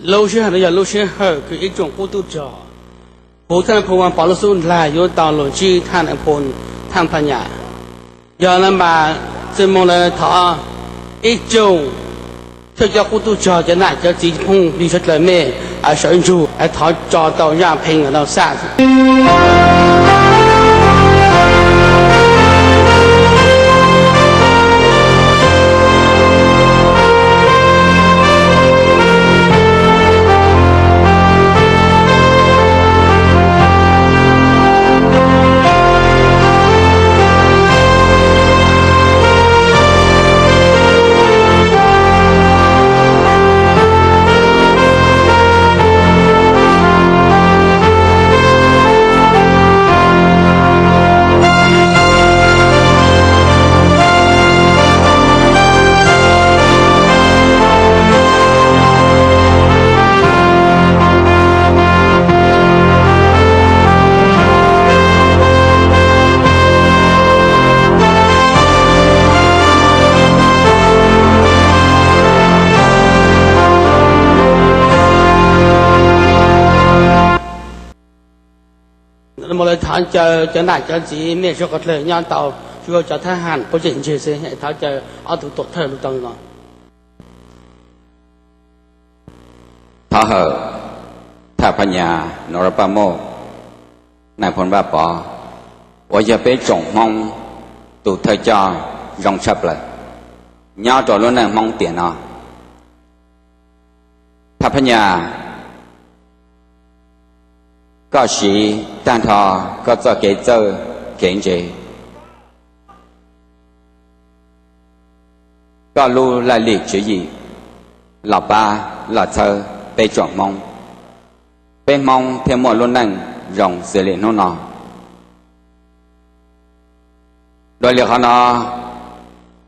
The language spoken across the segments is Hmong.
Lub sij hawm no yog lub sij hawm kws ib tsoom qub tub rog, kuv Thaj Nais Phoo Vaj Pov lub xub ntiag yuav tau los ntsib Thaj Nais Phoo Thaj Phas Nyas. Yog no mas txwj moo lawv thov ib tsoom thawj coj qub tub rog cov nam cov txiv phooj ywg suav dlawg mej sawv ntsug thov tso tau zaj pheej no xaj. Mus lawv thov caw cov nam cov txiv mej suav dlawg nyob tau, tsuas cov thab ham puab tseem ntseg xwb, thov caw ob tug tuam thawj lug tau no. Thov hawm Thaj Phas Nyas, Nau Ras Paj Mauj, Nais Phoo Vaj Pov, uas yog peb tsoom Hmoob tus thawj coj zoo tshaj plaws nyob rau lub neej Hmoob tiam no. Thaj Phas Nyas, koj siv tag nrho koj txoj kev txawj kev ntse, koj lub laj lim tswv yim los pab los txhawb peb tsoom Hmoob, peb Hmoob thiaj muaj lub neej zoo xws li hnub no. Dua li qhov no,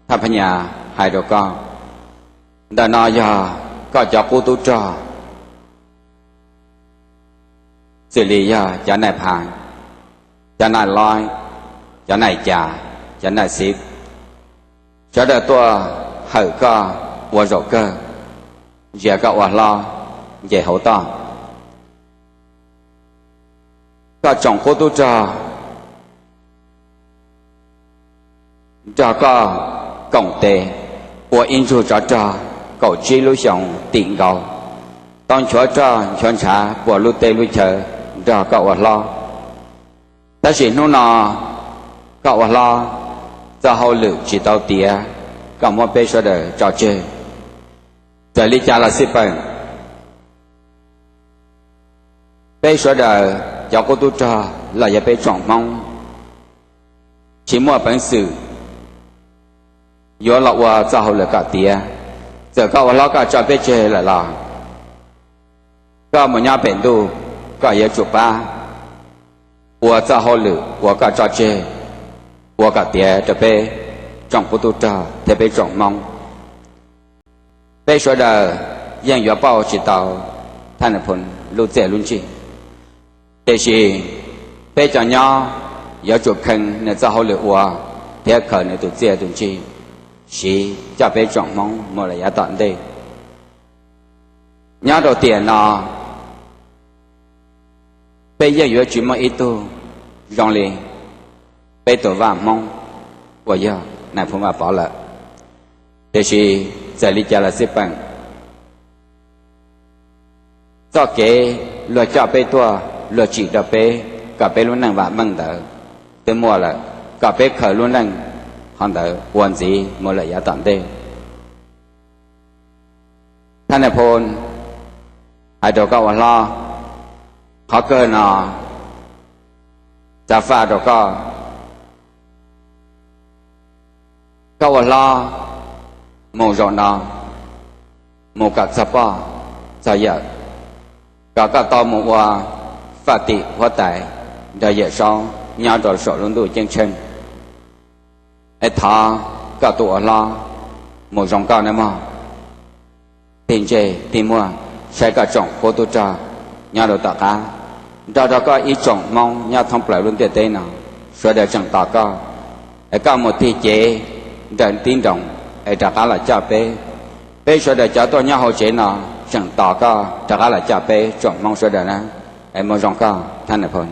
Thaj Phas Nyas hais rau koj, ntawm no yog koj cov qub tub rog, xws li yog cov nais phas, cov nais loib, cov nais cas, cov nais xiv, sawv daws tuaj hawm koj ua zaum kawg, ntsia koj ua hlob nce hauv toj. Koj tsoom qub tub rog nrog koj koom tes ua ib ntsug tsov rog kaum tsib lub xyoos tim nkaus, tau nchuav roj nchuav ntshav puas lub teb lub chaw nrog koj ua hlob. Tab sis hnub no koj ua hlob, txoj hauj lwm tsis tau tiav, koj muab peb sawv daws tso tseg. Txawm li cas los xij peem, peb sawv daws cov qub tub rog los yog peb tsoom Hmoob tsis muaj peev xwm yuav los ua txoj hauj lwm kom tiav. Txawm koj ua hlob koj tso peb tseg lawm los koj mus nyob pem ntuj, koj yuav tsum pab ua txoj hauj lwm uas koj tso tseg ua kom tiav rau peb tsoom qub tub rog thiab peb tsoom Hmoob. Peb sawv daws yeej yuav pauj tsis tau Thaj Nais Phoo lub txiaj lub ntsig, tiam sis peb cov nyob yuav tsum kheev nws txoj hauj lwm ua thiab khaws nws tus txiaj tus ntsig siv coj peb tsoom Hmoob mus lawm yav tom ntej. Nyob rau tiam no, peb yeej yuav tsis muaj ib tug zoo li peb tus vaj Hmoob uas yog Nais Phoo Vaj Pov lawm. Tiam sis txawm li cas los xij peem, txoj kev luag coj peb tuaj, luag tsim rau peb kom peb lub neej vam meej ntawd twb muaj lawm, kom peb khaws lub neej qhov ntawd ua ntxiv mus lawm yav tom ntej. Thaj Nais Phoo hais rau koj ua hlob, qhov kawg no xav faj rau koj, koj ua hlob mus zaum no, mus kom txog poj txog yawm, kom koj tau mus ua faj tim huab tais nrog Yawm Saub nyob rau saum lub ntuj ceeb tsheej. Es thov koj tus ua hlob mus zoo koj nawb mog. Tig ntsej tig muag saib koj tsoom qub tub rog nyob rau tom qab, nrog rau koj ib tsoom Hmoob nyob thoob plaws lub ntiaj teb no, sawv daws tseem tos koj. Es koj mus tig cev nrawm tib nroos es rov qab los coj peb. Peb sawv daws cov tuaj nyob hauv tsev no, tseem tos koj rov qab los coj peb tsoom Hmoob sawv daws na. Es mus zoo koj Thab Nais Phoo.